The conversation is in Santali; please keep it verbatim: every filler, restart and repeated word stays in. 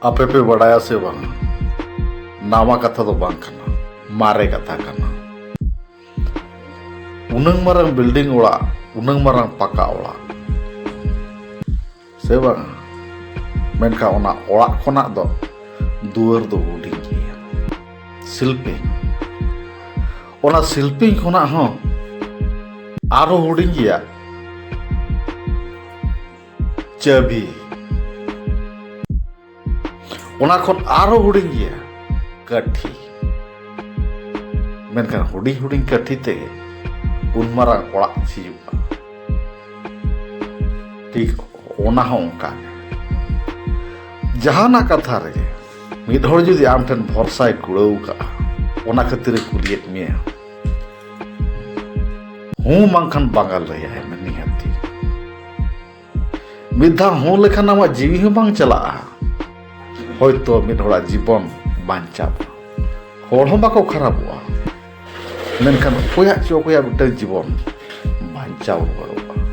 ᱟᱯᱮ ᱯᱮ ᱵᱟᱰᱟᱭᱟ ᱥᱮ ᱵᱟᱝ? ᱱᱟᱣᱟ ᱠᱟᱛᱷᱟ ᱫᱚ ᱵᱟᱝ ᱠᱟᱱᱟ, ᱢᱟᱨᱮ ᱠᱟᱛᱷᱟ ᱠᱟᱱᱟ᱾ ᱩᱱᱟᱹᱝ ᱢᱟᱨᱟᱝ ᱵᱤᱞᱰᱤᱝ ᱚᱲᱟᱜ, ᱩᱱᱟᱹᱝ ᱢᱟᱨᱟᱝ ᱯᱟᱠᱟ ᱚᱲᱟᱜ, ᱥᱮ ᱵᱟᱝ? ᱢᱮᱱᱠᱷᱟᱱ ᱚᱱᱟ ᱚᱲᱟᱜ ᱠᱷᱚᱱᱟᱜ ᱫᱚ ᱫᱩᱣᱟᱹᱨ ᱫᱚ ᱦᱩᱰᱤᱧ ᱜᱮᱭᱟ᱾ ᱥᱤᱞᱯᱤᱧ, ᱚᱱᱟ ᱥᱤᱞᱯᱤᱧ ᱠᱷᱚᱱᱟᱜ ᱦᱚᱸ ᱟᱨᱦᱚᱸ ᱦᱩᱰᱤᱧ ᱜᱮᱭᱟ ᱪᱟᱹᱵᱤ᱾ ᱚᱱᱟ ᱠᱷᱚᱱ ᱟᱨᱦᱚᱸ ᱦᱩᱰᱤᱧ ᱜᱮᱭᱟ ᱠᱟᱹᱴᱷᱤ᱾ ᱢᱮᱱᱠᱷᱟᱱ ᱦᱩᱰᱤᱧ ᱦᱩᱰᱤᱧ ᱠᱟᱹᱴᱷᱤ ᱛᱮᱜᱮ ᱩᱱ ᱢᱟᱨᱟᱝ ᱚᱲᱟᱜ ᱡᱷᱤᱡᱩᱜᱼᱟ᱾ ᱴᱷᱤᱠ ᱚᱱᱟ ᱦᱚᱸ ᱚᱱᱠᱟ ᱜᱮ᱾ ᱡᱟᱦᱟᱱᱟᱜ ᱠᱟᱛᱷᱟ ᱨᱮᱜᱮ ᱢᱤᱫ ᱦᱚᱲ ᱡᱩᱫᱤ ᱟᱢ ᱴᱷᱮᱱ ᱵᱷᱚᱨᱥᱟᱭ ᱠᱩᱲᱟᱹᱣ ᱠᱟᱜᱼᱟ, ᱚᱱᱟ ᱠᱷᱟᱹᱛᱤᱨᱮ ᱠᱩᱞᱤᱭᱮᱫ ᱢᱮᱭᱟ, ᱦᱩᱸ ᱵᱟᱝᱠᱷᱟᱱ ᱵᱟᱝᱟ ᱞᱟᱹᱭᱟᱭ ᱢᱮ ᱱᱤᱦᱟᱹᱛᱤ᱾ ᱢᱤᱫ ᱫᱷᱟᱣ ᱦᱩᱸ ᱞᱮᱠᱷᱟᱱ ᱟᱢᱟᱜ ᱡᱤᱣᱤ ᱦᱚᱸ ᱵᱟᱝ ᱪᱟᱞᱟᱜᱼᱟ, ᱦᱚᱭᱛᱚ ᱢᱤᱫ ᱦᱚᱲᱟᱜ ᱡᱤᱵᱚᱱ ᱵᱟᱧᱪᱟᱜᱼᱟ᱾ ᱦᱚᱲ ᱦᱚᱸ ᱵᱟᱠᱚ ᱠᱷᱟᱨᱟᱯᱚᱜᱼᱟ, ᱢᱮᱱᱠᱷᱟᱱ ᱚᱠᱚᱭᱟᱜ ᱪᱚ ᱚᱠᱚᱭᱟᱜ ᱢᱤᱫᱴᱟᱝ ᱡᱤᱵᱚᱱ ᱵᱟᱧᱪᱟᱣ ᱨᱩᱣᱟᱹᱲᱚᱜᱼᱟ᱾